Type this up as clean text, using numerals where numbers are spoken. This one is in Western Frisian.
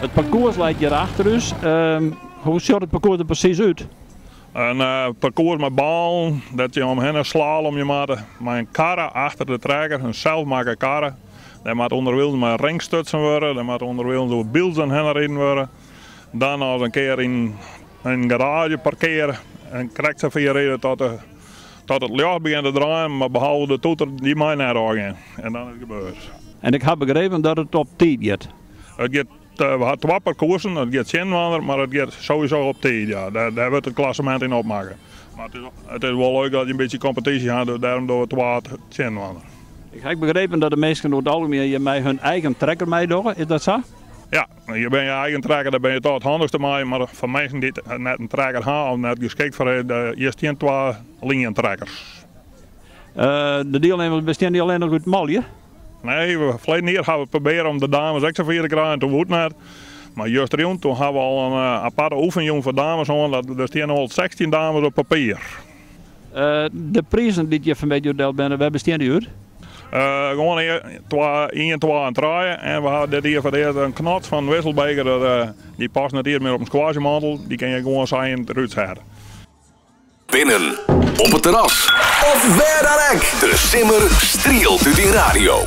It parkoers leit hjir achter ús. Hoe sjocht it parkoers der presys út? In parkoers mei balen dêr't je omhinne slalomje moatte mei in karre achter de trekker, in selsmakke karre. Dêr moat ûnderwilens mei rings stutsen wurde, dêr moat ûnderwilens oer bylzen hinne riden wurde. Dan noch in kear yn in garaazje parkeare en krekt safier ride tot de tot it ljocht begjint te draaien, mar behalve de toeter, dy mei net ôfgean. En dan is it gebeurd. En ik ha begrepen dat it op tiid giet. It giet, we ha twa parkoersen, it giet tsjininoar, mar it giet sowieso op tiid, ja. Dêr wurdt it klassemint yn opmakke. Mar it is wol leuk dat je in bytsje kompetysje ha, dus dêrom dogge we twa tsjininoar. Ik ha ek begrepen dat de minsken oer it algemien hjir mei hun eigen trekker meidogge, is dat sa? Ja, je binne je eigen trekker, dêr binne je toch it handichste mei. Mar foar minsken dy't net in trekker ha of net geskikt foar is, hjir stean twa lientrekkers. De dielnimmers bestean dy allinnich út manlju? Nee, ferleden jier ha we probearre om de dames ek safier te krijen, toen woe it net. Mar justerjûn toen ha we al in aparte oefenjûn foar dames hân, der stean no al 16 dames op papier. De prizen dy't hjir fanmiddei útdield binne, wêr bestean dy út? Gewoan ien, twa en trije. En we ha dit jier foar it earst in knots fan wisselbeker. Dy past net iens mear op in squashmantel. Dy kin je gewoan sa yn it rút sette. Binnen, op it terras of wêr dan ek. De simmer strielt út dyn radio.